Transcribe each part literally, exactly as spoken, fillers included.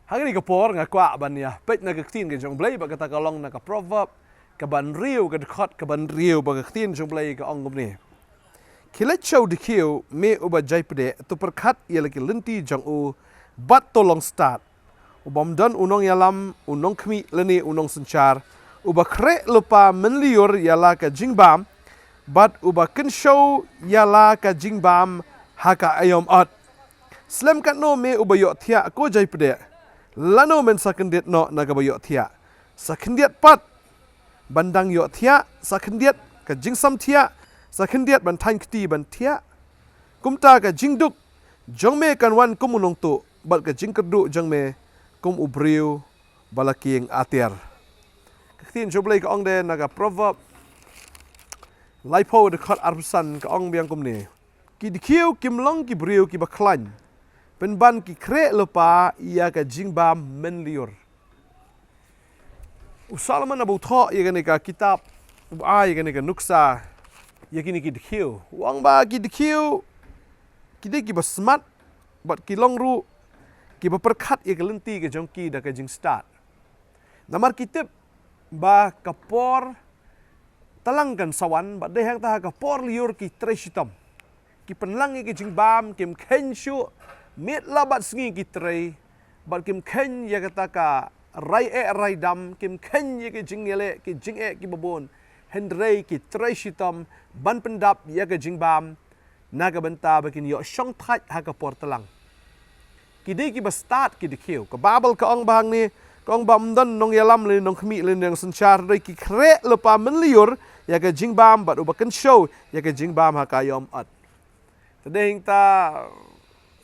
Ha kane ka por nga kwah ban ïa peit na ka ktien ka jong U Blei, bad kata ka long na ka Proverb, kaba hynriew, ka dkhot kaba hynriew bad ka ktien jong U Blei ka ong kumne. Khie leit sha u dkhiew, me uba jai pdeh, to pyrkhat ïa la ki lynti jong u, bad to long stad. Ubym don u nongïalam, u nongkhmih lane u nongsynshar, uba khreh lypa mynlyiur ïa la ka jingbam, bad uba kynshew ïa la ka jingbam ha ka aïom ot. Slem katno me uba ïohthiah, ko jai pdeh, lano men sa kyndit noh na kaba ïohthiah? Sa khyndiat pat ban dang ïohthiah, sa khyndiat ka jingsamthiah, sa khyndiat ban thaiñ kti ban thiah. Kumta ka jingduk jong me kan wan kum u nongtuh, bad ka jingkyrduh jong me kum u briew ba la kieng atiar. Ka ktien jong U Blei ka ong de na ka Proverb laiphew, dkhot arphew san, ka ong biang kumne. Ki dkhiew kim long ki briew kiba khlaiñ, pynban ki khreh lypa ïa ka jingbam mynlyiur. U Solomon haba u thoh ïa kane ka kitab, u ai ïa kane ka nuksa ïa kine ki dkhiew, u ong ba ki dkhiew ki dei kiba smat, bad ki long ruh kiba pyrkhat ïa ka lynti ka jong ki da ka jingstad. Namar ki tip ba ka por tlang kan sa wan, bad dei hangta ha ka por lyiur ki trei shitom. Ki pynlang ïa ka jingbam, kim kheiñ shuh, miet la bad sngi ki trei, bad kim kheiñ ïa kata ka rai eh rai dam, kim kheiñ ïa ka jingïaleh, ki jingeh kiba bun. Hynrei ki trei shitom ban pyndap ïa ka jingbam, na ka bynta ba kin ïoh shongthait ha ka por tlang. Ki dei kiba stad ki dkhiew. Ka Baibl ka ong ba hangne, ka ong ba ym don nongïalam lane nongkhmih lane nongsynshar, hynrei ki khreh lypa mynlyiur ïa ka jingbam, bad uba kynshew ïa ka jingbam ha ka aïom ot. Te dei hangta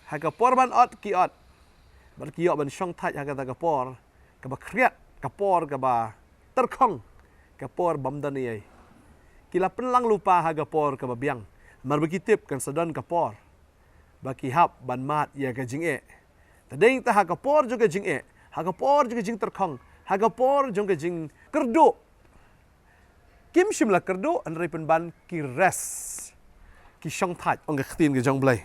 ha ka por ban ot ki ot, bad ki ïoh ban shongthait ha kata ka por kaba khriat, ka por kaba tyrkhong, ka por bym don ei ei. Ki la pynlang lypa ha ka por kaba biang, namar ba ki tip kan sa don ka por ba ki hap ban mad ïa ka jingeh. Te dei hangta ha ka por jong ka jingeh, ha ka por jong ka jingtyrkhong, ha ka por jong ka jingkyrduh, kim shym la kyrduh, hynrei pynban ki rest, ki shongthait, ong ka ktien ka jong U Blei.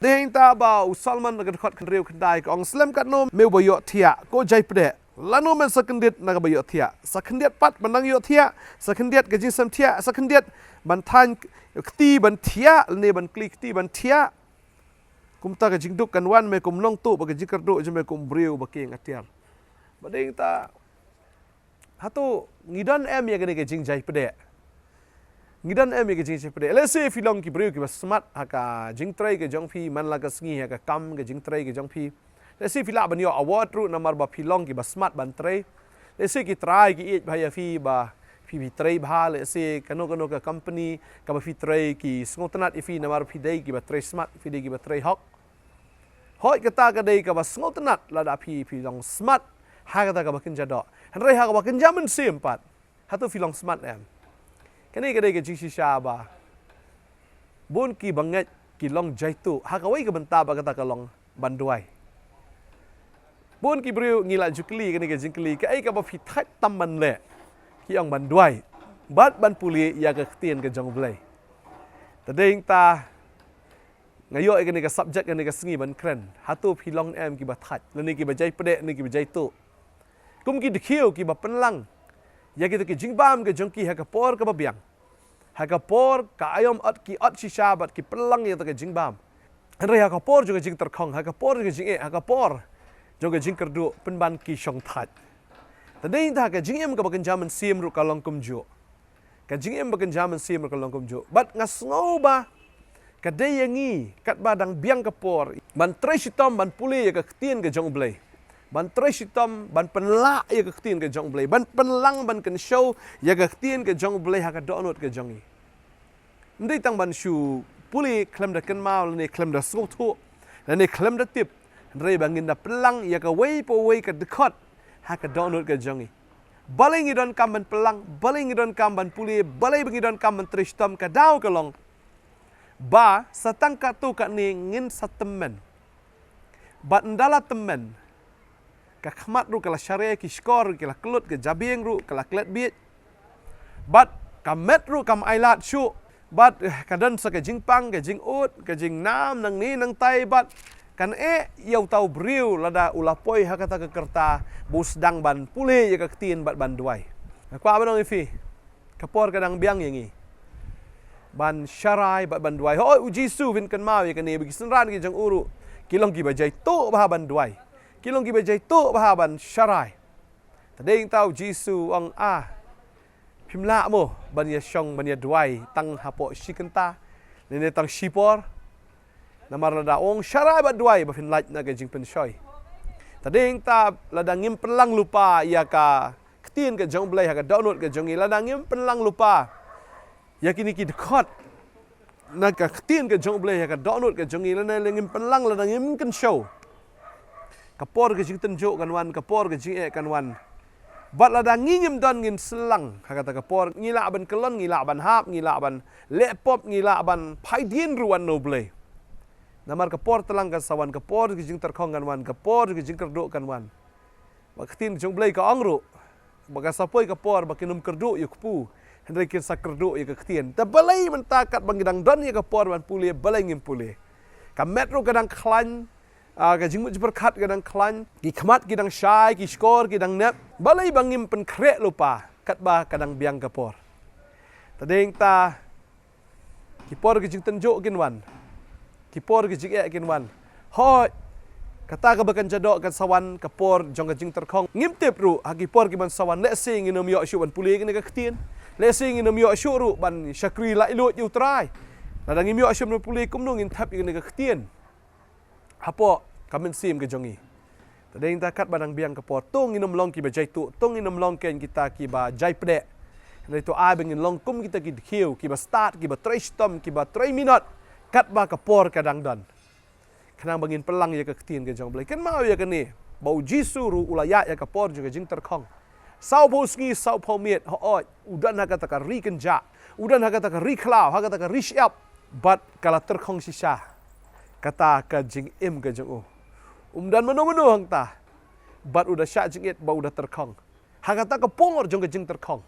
Dei hangta ba u Solomon ha ka dkhot hynriew khyndai ka ong, slem katno me uba ïohthiah, ko jai pdeh, lano men sa kyndit na kaba ïohthiah? Sa khyndiat pat ban dang ïohthiah, sa khyndiat ka jingsamthiah, sa khyndiat ban thaiñ kti ban thiah, lane ban kli kti ban thiah. Kumta ka jingduk kan wan me kum nongtuh, bad ka jingkyrduh jong me kum briew ba kieng atiar. Bad dei hangta, hato ngi don em ïa kane ka jingjai pdeh? Ngi don em ïa ka jingjai pdeh? Lehse phi long ki briew kiba smat ha ka jingtrei ka jong phi man la ka sngi, ha ka kam ka jingtrei ka jong phi. Lehse phi lah ban ïoh award ruh namar ba phi long kiba smat ban trei. Lehse ki trai ki ïeit bha ïa phi ba phi, phi trei bha, lehse kano kano ka company kaba phi trei ki sngewtynnat ïa phi namar phi dei kiba trei smat, phi dei kiba trei hok. Hooid, kata ka dei kaba sngewtynnat lada phi, phi long smat ha kata kaba kynja doh. Hynrei ha kaba kynja mynsiem pat, hato phi long smat em? Kane ka dei ka jingshisha ba bun kiba ngeit ki long jaituh ha kawei ka bynta, bad kata ka long ban duwai. Bun ki briew ngi la ju kylli kane ka jingkylli, kaei kaba phi thait tam ban leh? Ki ong ban duwai bad ban pule ïa ka ktien ka jong U Blei. Te dei hangta nga ïoh ïa kane ka subject kane ka sngi ban kren, hato phi long em kiba thait, lane kiba jai pdeh, lane kiba jaituh? Kum ki dkhiew kiba pynlang ïa kita ki jingbam ka jong ki ha ka por kaba biang, ha ka por ka aïom ot ki ot shisha bad ki pynlang ïa kita ki jingbam. Hynrei ha ka por jong ka jingtyrkhong, ha ka por jong ka jingeh, ha ka por jong ka jingkyrduh, pynban ki shongthait. Te dei hangta ka jingim kaba kynja mynsiem ruh ka long kumjuh. Ka jingim ba kynja mynsiem ruh ka long kumjuh. Bad nga sngew ba ka dei ïa ngi katba dang biang ka por ban trei shitom ban pule ïa ka ktien ka jong U Blei, ban trei shitom ban pynlah ïa ka ktien ka jong U Blei, ban pynlang ban kynshew ïa ka ktien ka jong U Blei ha ka dohnud ka jong ngi. Ym dei tang ban shu pule khlem da kynmaw, lane khlem da sngewthuh, lane khlem da tip, hynrei ba ngin da pynlang ïa kawei pa kawei ka dkhot ha ka dohnud ka jong ngi. Balei ngi donkam ban pynlang, balei ngi donkam ban pule, balei ba ngi donkam ban trei shitom? Ka daw ka long ba sa tang katto katne ngin sa tymmen. Bad ynda la tymmen, ka khmat ruh ka la share, ki shkor ki la klut, ka jabieng ruh ka la klet biej, bad ka met ruh kam ailad shuh, bad, eh, ka don sa ka jingpang, ka jingud, ka jingnam nangne nangtai, bad Kan eh ïa uta u briew lada u la poi ha kata ka kyrta ba u sdang ban pule ïa ka ktien bad ban duwai. Nga kwah ban ong ïa phi, ka por ka dang biang ïa ngi ban sharai bad ban duwai. Hooid, u Jisu, phin kynmaw ïa kane, ba ki synran ki jong u ruh ki long kiba jaituh bha ban duwai, ki long kiba jaituh bha ban sharai. Ta dei hangta u Jisu u ong, ah, phim lah mo ban ïa shong ban ïa duwai tang hapoh shi kynta ne, ne tang shi por? Namar lada ong sharai bad duwai ba phin lait na ka jingpynshoi. Ta dei hangta lada ngim pynlang lypa ïa ka ktien ka jong u Blei ha ka dohnud ka jong ngi, lada ngim pynlang lypa ïa kine ki dkhot na ka ktien ka jong u Blei ha ka dohnud ka jong ngi, lada ngim pynlang, lada ngim kynshew, ka por ka jingtynjuh kan wan, ka por ka jingeh kan wan. Bad lada ngi ngim don, ngin syllang ha kata ka por, ngi lah ban kyllon, ngi lah ban hap, ngi lah ban leh pop, ngi lah ban phai dien ruh wan na u Blei. Namar ka por tlang kan sa wan, ka por ka jingtyrkhong kan wan, ka por ka jingkyrduh kan wan. Ba ka ktien jong u Blei ka ong ruh ba ka sa poi ka por ba kin ym kyrduh ïa u kpu, hynrei kin sa kyrduh ïa ka ktien. Ta balei mynta katba ngi dang don ïa ka por ban pule, balei ngim pule? Ka met ruh ka dang khlaiñ, ah, ka jingmut jingpyrkhat ka dang khlaiñ, ki khmat ki dang shai, ki shkor ki dang nep. Balei ba ngim pynkhreh lypa katba ka dang biang ka por? Ta dei hangta ki por ki jingtynjuh kin wan, ki por ki jingeh kin wan. Hooid, kata kaba kan jadoh kan sa wan ka por jong ka jingtyrkhong. Ngim tip ruh ha ki por ki ban sa wan, lehse ngin ym ïoh shuh ban pule kane ka ktien, lehse ngin ym ïoh shuh ruh ban shakri laitluid ïa u Trai. Lada ngim ïoh shuh ban pule, kumno ngin thep ïa kane ka ktien hapoh ka mynsiem ka jong ngi? Ta dei hangta katba dang biang ka por, to ngin ym long kiba jaituh, to ngin ym long kein kita kiba jaipdeh. Hynrei to ai ba ngin long kum kita ki dkhiew kiba stad, kiba trei shitom, kiba trei minot katba ka por ka dang don, khnang ba ngin pynlang ïa ka ktien ka jong u Blei. Kynmaw ïa kane, ba u Jisu ruh u la ïaid ïa ka por jong ka jingtyrkhong. Sawphew sngi, sawphew miet, hooid, u don ha kata ka ri kynjah, u don ha kata ka ri khlaw, ha kata ka ri shyiap, bad ka la tyrkhong shisha kata ka jingim ka jong u. Um don mano mano hangta, bad u da shah jingit ba u da tyrkhong ha kata ka por jong ka jingtyrkhong.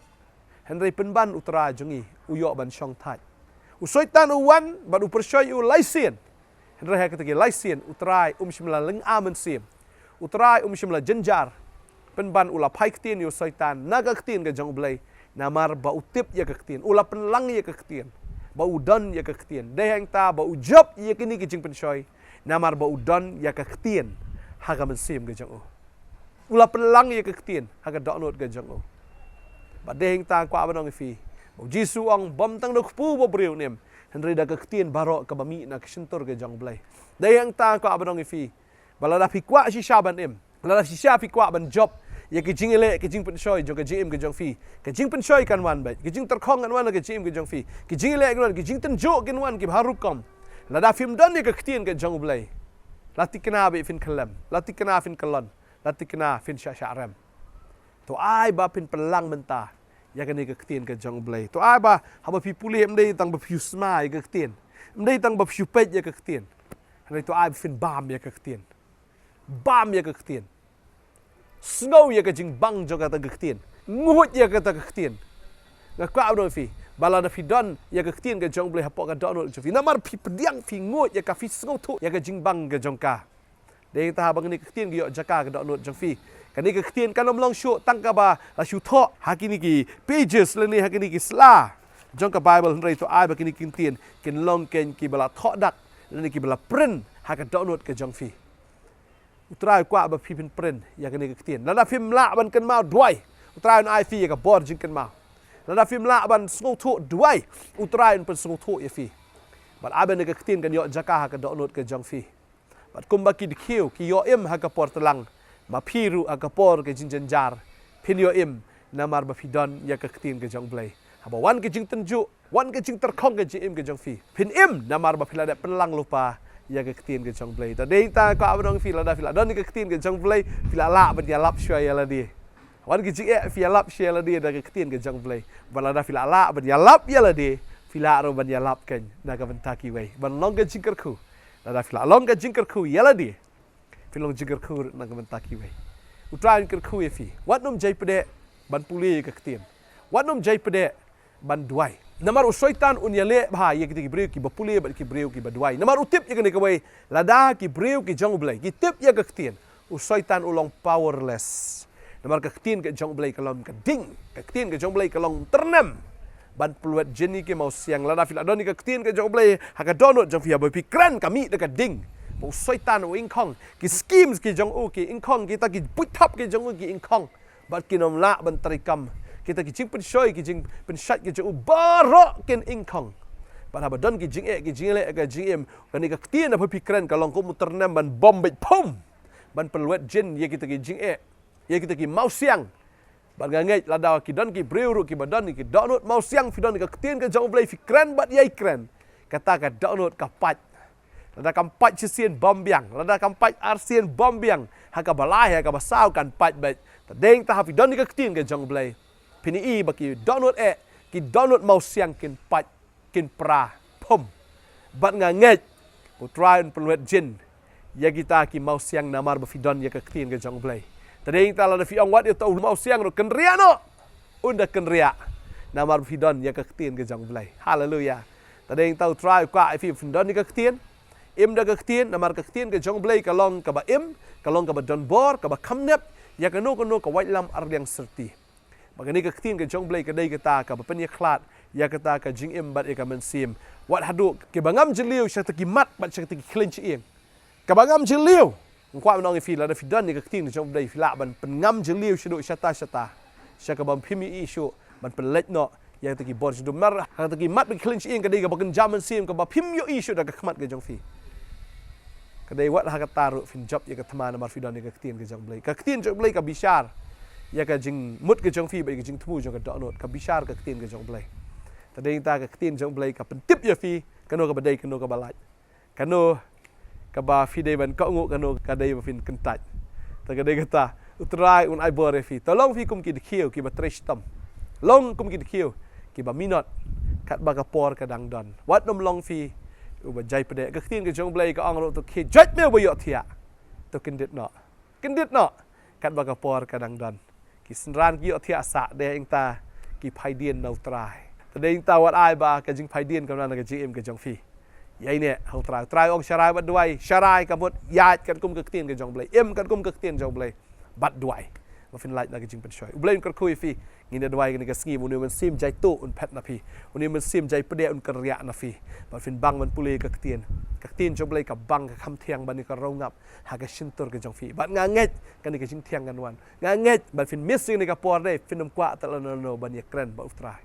Hynrei pynban u Trai jong ngi u ïoh ban shongthait. U Soitan u wan bad u pyrshoi ïa u lai sien. Hynrei ha kata ki lai sien u Trai um shym la lynga mynsiem, u Trai um shym la jynjar. Pynban u la phai ktien ïa u Soitan na ka ktien ka jong u Blei, namar ba u tip ïa ka ktien, u la pynlang ïa ka ktien, ba u don ïa ka ktien. Dei hangta ba u jop ïa kine ki jingpynshoi, namar ba u don ïa ka ktien ha ka mynsiem ka jong u. U la pynlang ïa ka ktien ha ka dohnud ka jong u. Bad dei hangta kwah ban ong ïa phi, ba u Jisu u ong, bym tang da u kpu ba u briew un im, hynrei da ka ktien baroh kaba mih na ka shyntur ka jong u Blei. Dei hangta kwah ban ong ïa phi, ba lada phi kwah shisha ban im, lada shisha phi kwah ban jop ïa ka jingïaleh, ka jingpynshoi jong ka jingim ka jong phi, ka jingpynshoi kan wan beit, ka jingtyrkhong kan wan na ka jingim ka jong phi, ka jingïaleh kan wan, ka jingtynjuh kan wan, kiba har rukom. Lada phim don ïa ka ktien ka jong u Blei, la thikna beit phin kyllem, la thikna phin kyllon, la thikna phin shah shah rem. To ai ba phin pynlang mynta ïa kane ka ktien ka jong u Blei. To ai ba haba phi pule, ym dei tang ba phi sma ïa ka ktien, ym dei tang ba phi peit ïa ka ktien, hynrei to ai ba phin bam ïa ka ktien. Bam ïa ka ktien. Sngew ïa ka jingbang jong kata ka ktien. Nguid ïa kata ka ktien. Nga kwah ban ong ïa phi, ba lada phi don ïa ka ktien ka jong u Blei hapoh ka dohnud jong phi, namar phi pdiang, phi nguid ïa ka, phi sngewthuh ïa ka jingbang ka jong ka. Dei hangta haba kane ka ktien ka ïoh jaka ha ka dohnud jong phi, kane ka ktien kan ym long shuh tang kaba la shu thoh ha kine ki pages lane ha kine ki sla jong ka Baibl, hynrei to ai ba kine ki ktien kin long kein kiba la thoh dak lane kiba la print ha ka dohnud ka jong phi. U Trai u kwah ba phi pynprint ïa kane ka ktien. Lada phim lah ban kynmaw, duwai, u Trai un ai phi ïa ka bor jingkynmaw. Lada phim lah ban sngewthuh, duwai, u Trai un pynsngewthuh ïa phi. Bad ai ba kane ka ktien kan ïoh jaka ha ka dohnud ka jong phi. Bad kumba ki dkhiew ki ïoh im ha ka por tlang, ma phi ruh ha ka por ka jingjynjar phin ïoh im, namar ba phi don ïa ka ktien ka jong u Blei. Haba wan ka jingtynjuh, wan ka jingtyrkhong ka jingim ka jong phi, phin im namar ba phi la dep pynlang lypa ïa ka ktien ka jong u Blei. Ta dei hangta kwah ban ong ïa phi, lada phi la don ïa ka ktien ka jong u Blei, phi la lah ban ïalap shuwa ïa lade. Wan ka jingeh, phi ïalap shuwa ïa lade da ka ktien ka jong u Blei. Bad lada phi la lah ban ïalap ïa lade, phi lah ruh ban ïalap kein na ka bynta kiwei, ban long ka jingkyrkhu. Lada phi la long ka jingkyrkhu ïa lade, phin long jingkyrkhu na ka bynta kiwei. U Trai un kyrkhu ïa phi. Wat nym jaipdeh ban pule ïa ka ktien. Wat nym jaipdeh ban duwai. Namar u Soitan un ïaleh bha ïa kita ki briew kiba pule bad ki briew kiba duwai. Namar u tip ïa kane kawei, lada ki briew ki jong U Blei ki tip ïa ka ktien, u Soitan u long powerless. Namar ka ktien ka jong U Blei ka long ka ding, ka ktien ka jong U Blei ka long tyrnem ban pynlwet jin ïa ki mawsiang. Lada phi la don ïa ka ktien ka jong U Blei ha ka dohnud jong phi, haba phi kren ka mih da ka ding, ba u Soitan u ingkhong, ki schemes ki jong u ki ingkhong, kita ki buit thap ki jong u ki ingkhong. Bad kin ym lah ban trei kam. Kita ki jingpynshoi, ki jingpynshait ki jong u baroh kin ingkhong. Bad haba don ki jingeh, ki jingeh, ka jingim, kane ka ktien haba phi kren ka long kum u tyrnem ban bom beit phum, ban pynlwet jin ïa kita ki jingeh, ïa kita ki mawsiang. Bad nga ngeit lada ki don ki briew ruh kiba don ki dohnud mawsiang, phi don ka ktien ka jong U Blei, phi kren bad ïai kren, kata ka dohnud ka pait. Lada kam pait shisien bym biang, lada kam pait arsien bym biang, ha kaba lai, ha kaba saw kan pait beit. Te dei tang ha phi don ka ktien ka jong U Blei, phin ïohi ba ki dohnud eh, ki dohnud mawsiang kin pait, kin pra phum. Bad nga ngeit U Trai un pynlwet jin ïa kita ki mawsiang namar ba phi don ïa ka ktien ka jong U Blei. Te dei tang lada phi ong wat ïa uta u mawsiang ruh kynriah noh, un da kynriah, namar ba phi don ïa ka ktien ka jong U Blei. Haleluya. Te dei tang U Trai u kwah ïa phi, phin don ïa ka ktien. Im da ka ktien, namar ka ktien ka jong U Blei ka long kaba im, ka long kaba don bor, kaba kham nep ïa kano kano ka waitlam arliang syrti. Ba kane ka ktien ka jong U Blei ka dei kata kaba pynïakhlad ïa kata ka jingim bad ïa ka mynsiem. Wat haduh kiba ngam jylliew sha kita ki mat bad sha kita ki khlien shyieng. Kaba ngam jylliew. Nga kwah ban ong ïa phi, lada phi don ïa ka ktien ka jong U Blei, phi lah ban pynngam jylliew shaduh shata shata, sha kaba phim ïohi shuh, ban pynleit noh ïa kita ki bor jingdum. Namar ha kita ki mat bad ki khlien shyieng ka dei kaba kynja mynsiem, kaba phim ïohi shuh da ka khmat ka jong phi. Ka dei wat ha kata ruh phin jop ïa ka thma namar phi don ïa ka ktien ka jong U Blei. Ka ktien jong U Blei ka bishar ïa ka jingmut ka jong phi bad ïa ka jingthmu jong ka dohnud. Ka bishar ka ktien ka jong U Blei. Te dei tang ka ktien jong U Blei ka pyntip ïa phi kano kaba dei, kano kaba lait, kano kaba phi dei ban kohnguh, kano ka dei ba phin kyntait. Te ka dei kata, U Trai un ai bor ïa phi. To long phi kum ki dkhiew kiba trei shitom. Long kum ki dkhiew kiba minot katba ka por ka dang don. Wat nym long phi uba jai pdeh. Ka ktien ka jong U Blei ka ong ruh, to khie, jait me uba ïohthiah, to kyndit noh. Kyndit noh katba ka por ka dang don. Ki synran ki ïohthiah sah, dei hangta ki phaidien na U Trai. Te dei hangta wat ai ba ka jingphaidien kam nang na ka jingim ka jong phi. Ïaineh ha U Trai. U Trai ong sharai bad duwai, sharai ka mut ïaid katkum ka ktien ka jong U Blei, im katkum ka ktien jong U Blei, bad duwai. Ba phin lait na ka jingpynshoi. U Blei un kyrkhu ïa phi. Ngin ïa duwai kane ka sngi ba une u mynsiem jaituh un phet na phi. Une u mynsiem jai pdeh un kynriah na phi. Ba phin bang ban pule ka ktien. Ka ktien jong U Blei ka bang, ka kham thiang ban ïa ka rong ap ha ka shyntur ka jong phi. Bad nga ngeit kane ka jingthiang kan wan. Nga ngeit ba phin miss ïa kane ka por, dei phin ym kwah te lano lano ban ïakren bad U Trai.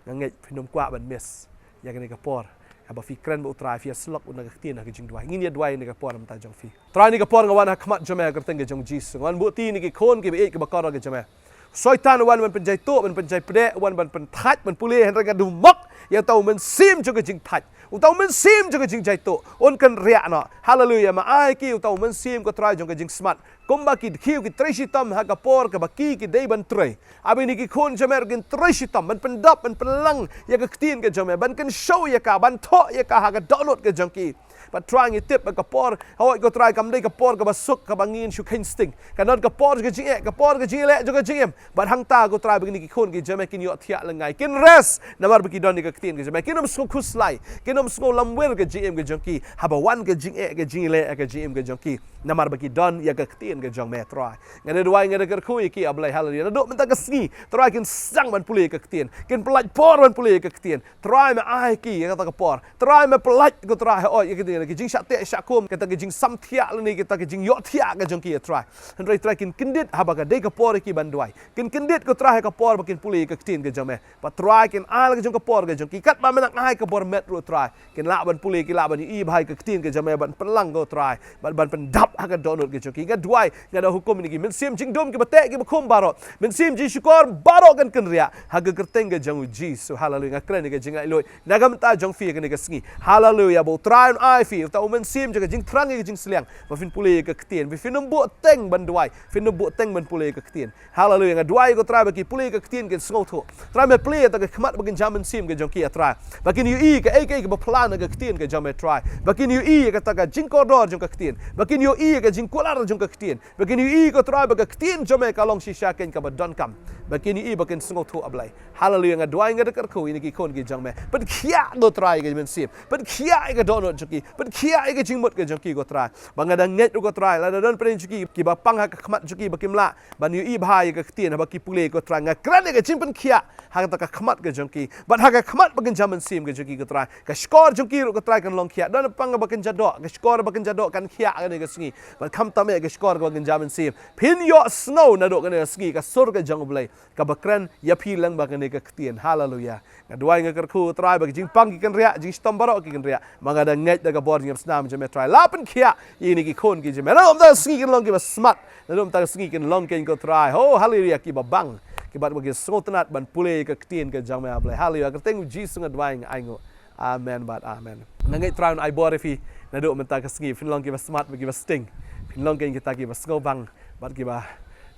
Nga ngeit phin ym kwah ban miss ïa kane ka por. Haba phi kren bad U Trai, phi ïa syllok bad na ka ktien ha ka jingduwai. Ngin ïa duwai ïa kane ka por mynta jong phi. Trai, ïa kane ka por nga wan ha khmat jong me ha ka kyrteng ka jong U Jisu. Nga wan buh ti ïa kine ki khun kiba ïeit kiba kordor ka jong me. Soitan u wan ban pynjaituh, ban pynjai pdeh, u wan ban pynthait, ban pule, hynrei nga duh mok ïa uta u mynsiem jong ka jingthait, uta u mynsiem jong ka jingjaituh un kynriah noh. Haleluya. Ma ai ki uta u mynsiem, ko Trai, jong ka jingsmat. Kumba ki dkhiew ki trei shitom ha ka por kaba ki, ki dei ban trei, ai ba kine ki khun jong me ruh kin trei shitom ban pyndap, ban pynlang ïa ka ktien ka jong me, ban kynshew ïa ka, ban thoh ïa ka ha ka dohnud ka jong ki. Bad Trai, ngi tip ba ka por, hooid ko Trai, kam dei ka por kaba suk, kaba ngin shu kheiñ sting. Kan don ka por ka jingeh, ka por ka jingïaleh jong ka jingim. Bad hangta ko Trai, ba kine ki khun ki jong me kin ïohthiah lyngngai, kin rest, namar ba ki don ïa ka ktien ka jong me. Kin ym sngew khuslai, kin ym sngew lamwir ka jingim ka jong ki haba wan ka jingeh, ka jingïaleh ka jingim ka jong ki, namar ba ki don ïa ka ktien ka jong me, Trai. Nga da duwai, nga da kyrkhu ïa ki, A Blei, haleluya. Naduh mynta ka sngi, Trai, kin sdang ban pule ïa ka ktien, kin pyllait por ban pule ïa ka ktien. Trai, me ai ki ïa kata ka por. Trai, me pyllait, ko Trai, hooid, ïa kita ki jingshah teh shah kum, kita ki jingsamthiah lane kita ki jingïohthiah ka jong ki, Trai. Hynrei Trai, kin kyndit haba ka dei ka por ïa ki ban duwai. Kin kyndit, ko Trai, ha ka por ba kin pule ïa ka ktien ka jong me. Bad Trai, kin ai la ka jong ka por ka jong ki, katba me nang ai ka bor met ruh, Trai, kin lah ban pule, kin lah ban ïohi bha ïa ka ktien ka jong me, ban pynlang, ko Trai, ban, ban pyndap ha ka dohnud ka jong ki. Nga duwai, nga da hukum ïa kine ki mynsiem jingdum kiba teh kiba khum baroh, mynsiem jingshukor baroh kan kynriah ha ka kyrteng ka jong U Jisu. Haleluya. Nga kren ïa ka jinglaitluid na ka bynta jong phi ïa kane ka sngi. Haleluya. Ba U Trai un ai Shakti, uta u mynsiem jong ka jingthrang ïa ka jingsliang, ba phin pule ïa ka ktien, ba phin ym buh teng ban duwai, phin ym buh teng ban pule ïa ka ktien. Haleluia, nga duwai ko Trai ba ki pule ïa ka ktien kin sngewthuh. Trai me plie ïa ka khmat ba kynja mynsiem ka jong ki a Trai. Ba kin ïohi kaei kaei kaba phylla na ka ktien ka jong me Trai. Ba kin ïohi ïa kata ka jingkordor jong ka ktien. Ba kin ïohi ïa ka jingkular jong ka ktien. Ba kin ïohi ko Trai ba ka ktien jong me ka long shisha keiñ kaba donkam. Ba kin ïohi ba kin sngewthuh a Blei. Haleluia, nga duwai nga da kyrkhu ïa kine ki khun ki jong me. Pynkhiah ko Trai ïa ka mynsiem. Pynkhiah ïa ka dohnud jong ki. Pynkhiah ïa ka jingmut ka jong ki ko Trai. Ba nga da ngeit ruh ko Trai, lada don pdeng jong ki kiba pang ha ka khmat jong ki ba kim lah ban ïohi bha ïa ka ktien haba ki pule ko Trai, nga kren ïa ka jingpynkhiah ha kata ka khmat ka jong ki, bad ha ka khmat ba kynja mynsiem ka jong ki ko Trai. Ka shkor jong ki ruh ko Trai kan long khiah. Don pang ba kynja doh, ka shkor ba kynja doh kan khiah ha kane ka sngi. Bad khamtam eh ka shkor ba kynja mynsiem, phin ïohsngew naduh kane ka sngi ka sur ka jong U Blei kaba kren ïa phi lyngba kane ka ktien. Haleluia. Nga duwai nga kyrkhu Trai ba ki jingpang ki kynriah, jingshitom baroh ki kynriah. Ma nga da ngeit da ka bor jingïasnam jong me Trai, la pynkhiah ïa kine ki khun ki jong me. Naduh mynta ka sngi kin long kiba smat. Naduh mynta ka sngi kin long keiñ ko Trai, ho, haleluia, kiba bang, kiba, ba ki sngewtynnat ban pule ïa ka ktien ka jong me a Blei. Haleluia. Ha ka kyrteng U Jisu nga duwai nga ainguh. Amen bad amen. Nga ngeit Trai un ai bor ïa phi. Naduh mynta ka sngi phin long kiba smat bad kiba sting. Phin long keiñ kita kiba sngewbang bad kiba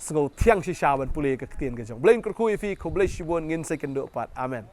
sngewthiang shisha ban pule ïa ka ktien ka jong U Blei. Nga kyrkhu ïa phi, khublei shibun, ngin sa ïakynduh pat. Amen.